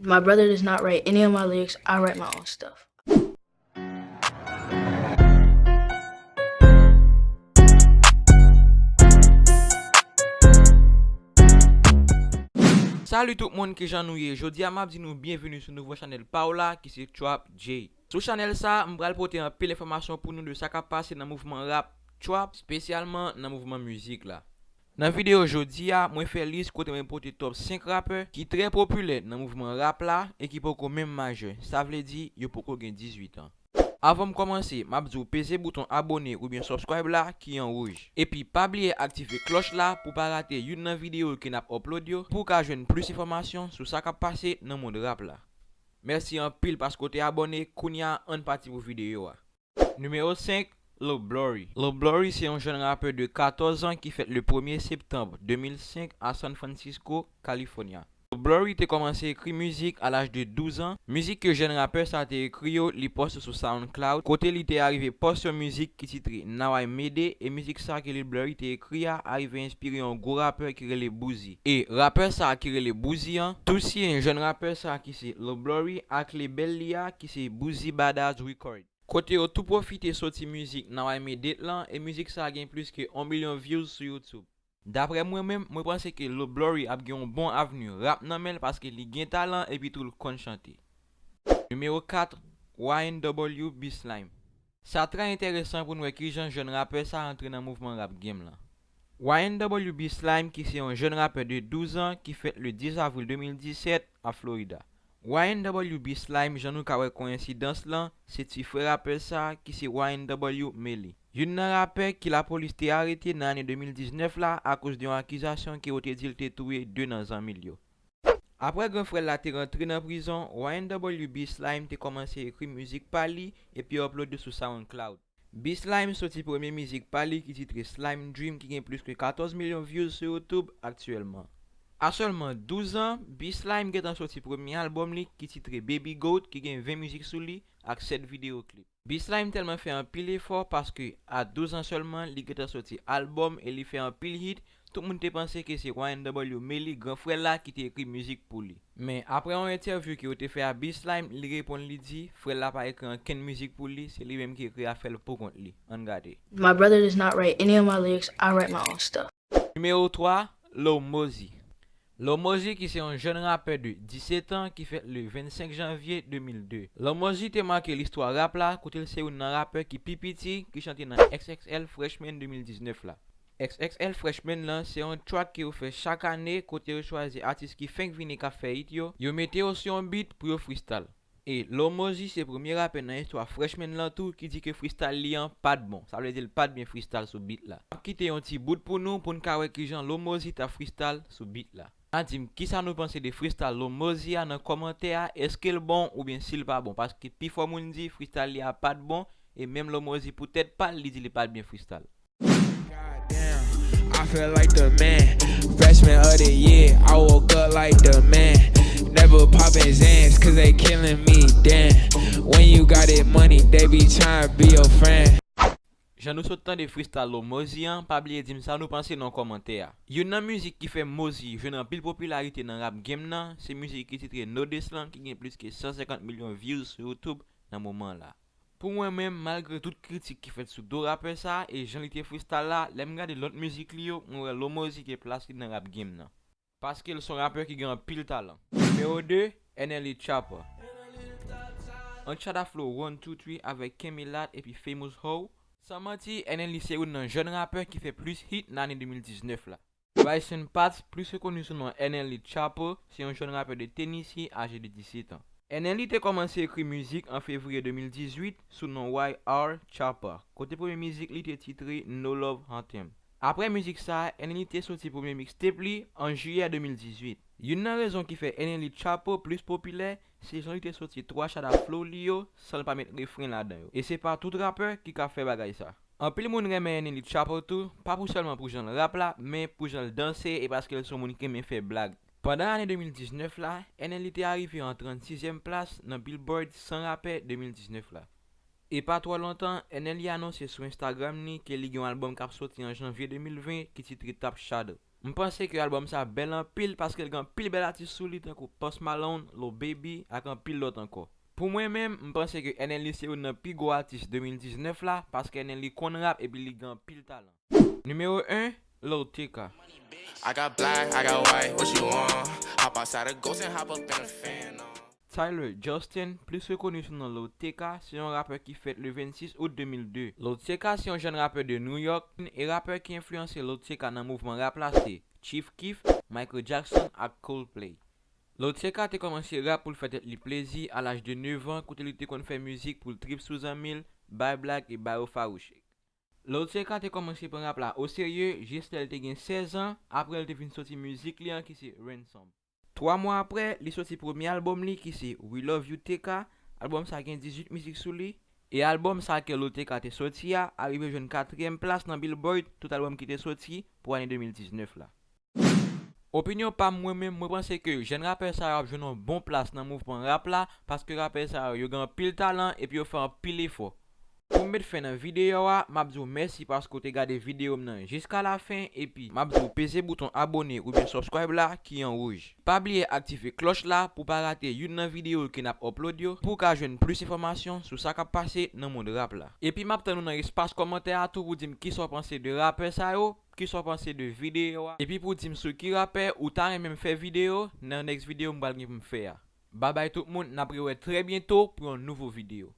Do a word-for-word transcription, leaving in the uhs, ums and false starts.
My brother does not write any of my lyrics. I write my own stuff. Salut tout moun, kijan nou ye? Jodi a m ap di nou byenveni sou nouvo chanèl pa w la ki se Trap J. Sou chanèl sa, m pral pote anpil enfòmasyon pou nou de sa k ap pase nan mouvman rap trap, espesyalman nan mouvman mizik la. Nan videyo jodi a, mwen fè lis kote mwen pote top senk rapè ki trè popilè nan mouvman rap la e ki poko menm majè. Sa vle di, yo poko gen dizuit an. Avan m kòmanse, m ap di w peze bouton abòne oubyen subscribe la ki an wouj. Epi pa bliye aktive klòch la pou w pa rate youn nan videyo ke n ap upload yo, pou w ka jwenn plis enfòmasyon sou sa k ap pase nan mond rap la. Mèsi anpil paske w te abòne, kounye a ann pati pou videyo a. Nimewo senk, Lil Blurry. Lil Blurry se yon jèn rapè de katòz an ki fèt le premye septanm de mil senk a San Francisco, California. Lil Blurry te kòmanse ekri mizik a laj de douz an. Mizik ke jèn rapè sa te ekri yo, li poste sou SoundCloud, kote li te arive poste yon mizik ki titre Now I Made It, e mizik sa ke Lil Blurry te ekri a arive enspire yon gwo rapè ki rele Boosie. E rapè sa ki rele Boosie an tou siyen jèn rapè sa ki se Lil Blurry ak lebèl li a ki se Boosie Badazz Record. Kote yo tou pwofite soti mizik Now I Made It lan, e mizik sa gen plis ke yon milyon views sou YouTube. Daprè mwen menm, mwen panse ke Lil Blurry ap gen yon bon avni rap nan men l paske li gen talan epi tou l konn chante. Nimewo kat, Y N W B Slime. Sa trè enteresan pou n wè kijan jèn rapè sa antre nan mouvman rap game lan. Y N W B Slime ki se yon jèn rapè de douz an ki fèt le dis avril de mil disèt a Florida. Y N W B Slime, jan nou ka wè koyensidans lan, se ti frè rapè sa ki se Y N W Melly. Youn nan rapè ke lapolis te arete nan ane de mil diznèf la akoz de yon akizasyon ke yo te di l te touye de nan zanmi l yo. Aprè gran frè l la te rantre nan prizon, Y N W B Slime te kòmanse ekri mizik pa li epi upload yo sou SoundCloud. B Slime soti premye mizik pa li ki titre Slime Dream ki gen plis ke katòz milyon views sou YouTube aktyèlman. A sèlman douz an, B Slime gentan soti premye albòm li ki titre Baby Goat ki gen ven mizik sou li ak sèt videyo klip. B Slime tèlman fè anpil efò paske a douz an sèlman li gentan soti albòm e li fè anpil hit, tout moun te panse ke se Y N W Melly, gran frè l la, ki te ekri mizik pou li. Men aprè yon entèvyou ke yo te fè a B Slime, li reponn li di frè l la pa ekri ankenn mizik pou li, se li menm ki ekri afè l poukont li. Ann gade. My brother does not write any of my lyrics. I write my own stuff. Nimewo twa, Lil Mosey. Lil Mosey ki se yon jèn rapè de disèt an ki fèt le vennsenk janvye de mil de. Lil Mosey te make listwa rap la kote l se youn nan rapè ki pi piti ki chante nan X X L Freshman de mil diznèf la. X X L Freshman lan se yon track ke yo fè chak ane kote yo chwazi atis ki fenk vini k ap fè hit yo, yo mete yo sou yon beat pou yo freestyle. E Lil Mosey se premye rapè nan istwa Freshman lan tou ki di ke freestyle li an pa t bon. Sa vle di l pa t byen freestyle sou beat la. M ap kite yon ti bout pou nou pou n ka wè kijan Lil Mosey t ap freestyle sou beat la. Ann di m kisa nou panse de freestyle Lil Mosey a nan kòmantè a, èske l bon oubyen si l pa bon, paske pifò moun di freestyle li a pa t bon e menm Lil Mosey pou tèt pa l li di li pa t byen freestyle. Goddamn, I feel like the man. Freshman of the year, I woke up like the man. Never poppin' Xans, cause they killin' me, damn. When you got it money, they be tryna be your friend. Jan nou sot tande freestyle Lil Mosey an, pa bliye di m sa nou panse nan kòmantè a. Youn nan mizik ki fè Mosey jwenn anpil popilarite nan rap game nan, se mizik ki titre No Diss lan ki gen plis ke san senkant milyon views sou YouTube nan moman la. Pou mwen menm, malgre tout kritik ki fèt sou do rapè sa e jan li te freestyle la, lè m gade lòt mizik li yo, mwen wè Lil Mosey gen plas li nan rap game nan. Paske l se yon rapè ki gen anpil talan. Nimewo de, N L E Choppa. An Chada Flow one two three avèk Cammy Latt epi Famous How. San manti, N L E se youn nan jèn rapè ki fè plis hit nan ane de mil diznèf la. Bryson Potts, plis rekoni sou non N L E Choppa, se yon jèn rapè de Tennessee aje de disèt an. N L E te kòmanse ekri mizik an fevriye de mil dizuit sou non Y R Choppa, kote premye mizik li te titre No Love Anthem. Aprè mizik sa, N L E te soti premye mixtape li an jiyè de mil dizuit. Youn nan rezon ki fè N L E Choppa plis popilè, se jan li te soti twa Chada Flow li yo san l pa met refren ladan yo. E se pa tout rapè ki ka fè bagay sa. Anpil moun renmen N L E Choppa tou, pa pou sèlman pou jan l rap la, men pou jan l danse e paske l se yon moun ki renmen fè blag. Pandan ane de mil diznèf la, N L E te arive an trannsizyèm plas nan Billboard san rapè de mil diznèf la. E pa twò lontan, N L E anonse sou Instagram li ke li gen yon albòm k ap soti an janvye de mil ven ki titre Top Chada. M panse ke albòm sa bèl anpil paske l gen anpil bèl atis sou li tankou Post Malone, Lil Baby ak anpil lòt ankò. Pou mwen menm, m panse ke N L E se youn nan pi gwo atis de mil diznèf la paske N L E konn rap epi li gen anpil talan. Nimewo en, Lil Tecca. I got black, I got white, what you want? Hop outside of ghost and hop up in a fan. Tyler Justin, plis rekoni sou non Lil Tecca, se yon rapè ki fèt le vennsis out de mil de. Lil Tecca se yon jèn rapè de New York, e rapè ki enfliyanse Lil Tecca nan mouvman rap la se Chief Keef, Michael Jackson ak Coldplay. Lil Tecca te kòmanse rap pou l fè tèt li plezi a laj de nèf an, kote li te konn fè mizik pou l trip sou zanmi l, bay blag e bay yo fawouche. Lil Tecca te kòmanse pran rap la oserye jis lè l te gen sèz an, apre l te fin soti mizik li an ki se Ransom. Twa mwa apre, li soti premye albòm li ki se We Love You Tecca. Albòm sa gen dizuit mizik sou li, e albòm sa ke Lil Tecca te soti a arive jwenn katriyèm plas nan Billboard tout albòm ki te soti pou ane de mil diznèf la. Opinyon pa m mwen menm, mwen panse ke jèn rapè sa yo ap jwenn yon bon plas nan mouvman rap la, paske rapè sa yo, yo gen anpil talan epi yo fè anpil efò. Pou m met fen nan videyo a, m ap di w mèsi paske w te gade videyo m nan jiska lafen, epi m ap di w peze bouton abone oubyen subscribe la ki an wouj. Pa bliye aktive klòch la pou w pa rate youn nan videyo ke n ap upload yo, pou w ka jwenn plis enfòmasyon sou sa k ap pase nan mond rap la. Epi m ap tann ou nan espas kòmantè a tou pou w di m kisa w panse de rapè sa yo, kisa w panse de videyo a, epi pou w di m sou ki rapè ou ta renmen m fè videyo nan next videyo m pral gen pou m fè a. Babay tout moun, n ap rewè trè byento pou yon nouvo videyo.